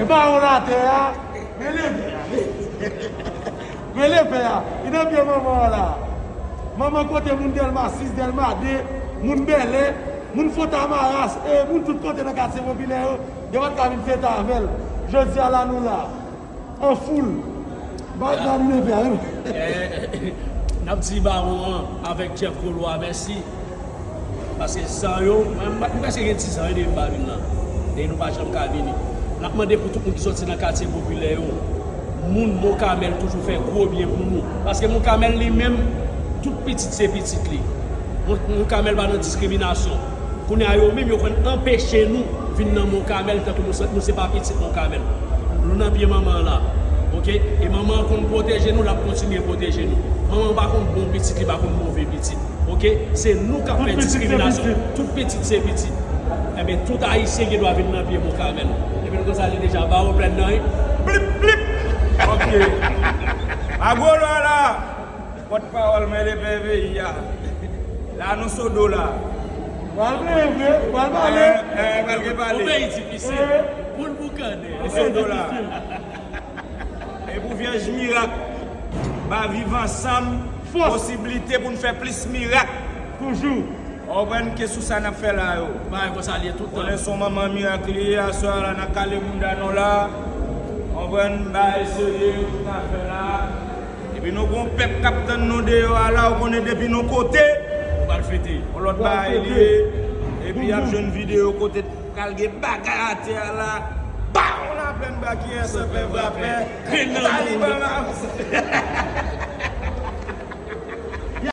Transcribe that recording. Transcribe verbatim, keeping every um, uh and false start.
Pawòl atè a, men lepè a, men lepè a, li nan pye manman an la. Manman kote moun Dèlma sis, Dèlma de, moun Bèlè, moun Fòtamaras, e moun tout kote nan katye popilè yo, yo pa t ka vin fete avè l. Jodi a la nou la, an foul. Ba, ba li lepè a, wi. Eh, n ap di bawon an avèk Jeff Gaulois mèsi. Paske san yo, mwen, mwen, mwen prèske gen diz an ede m pa vin la. E nou pa janm ka vini. N ap mande pou tout moun ki sòti nan katye popilè yo. Moun Mont Carmel toujou fè gwo byen pou nou. Paske Mont Carmel li menm, tout pitit se pitit li. Mont, Mont Carmel pa nan diskriminasyon. Kounye a yo menm yo konn anpeche nou vin nan Mont Carmel tankou nou se, nou se pa pitit Mont Carmel. Nou nan pye manman an la. Oke? E manman an konn pwoteje nou, l ap kontinye pwoteje nou. Manman an pa konn bon pitit, li pa konn move pitit. Oke? Se nou k ap fè diskriminasyon. Tout pitit se pitit. Enben, tout Ayisyen gen dwa vin nan pye Mont Carmel. Epi nou konn sa li deja ba ou plèn nan, wi. Blip, blip! Oke. Magolo a la! Pòtpawòl men lepè peyi a. La nou sou do la. Pral pale vre, pral pale. Eh, eh, pral gen pale. Yon peyi difisil. Pou l boukannen. Nou sou do la. E pou Vyèj Mirak, ba Viv Ansanm posiblite pou n fè plis mirak. Toujou. Ou konprann ke sou sa n ap fè la yo. Bagay konsa li ye tout tan. Konnen se yon manman mirak li ye, aswè a la n ap kale bounda nou la. Ou konprann bagay serye yo tout ap fè la. Epi nou gon pèp k ap tann nou deyò a la, ou konnen depi nou kote, nou pral fete. Yon lòt bagay li ye. Epi y ap jwenn videyo kote pral gen bagay atè a la. Bawon Laplèn ba kiyès fè vrapè. Taliban avanse.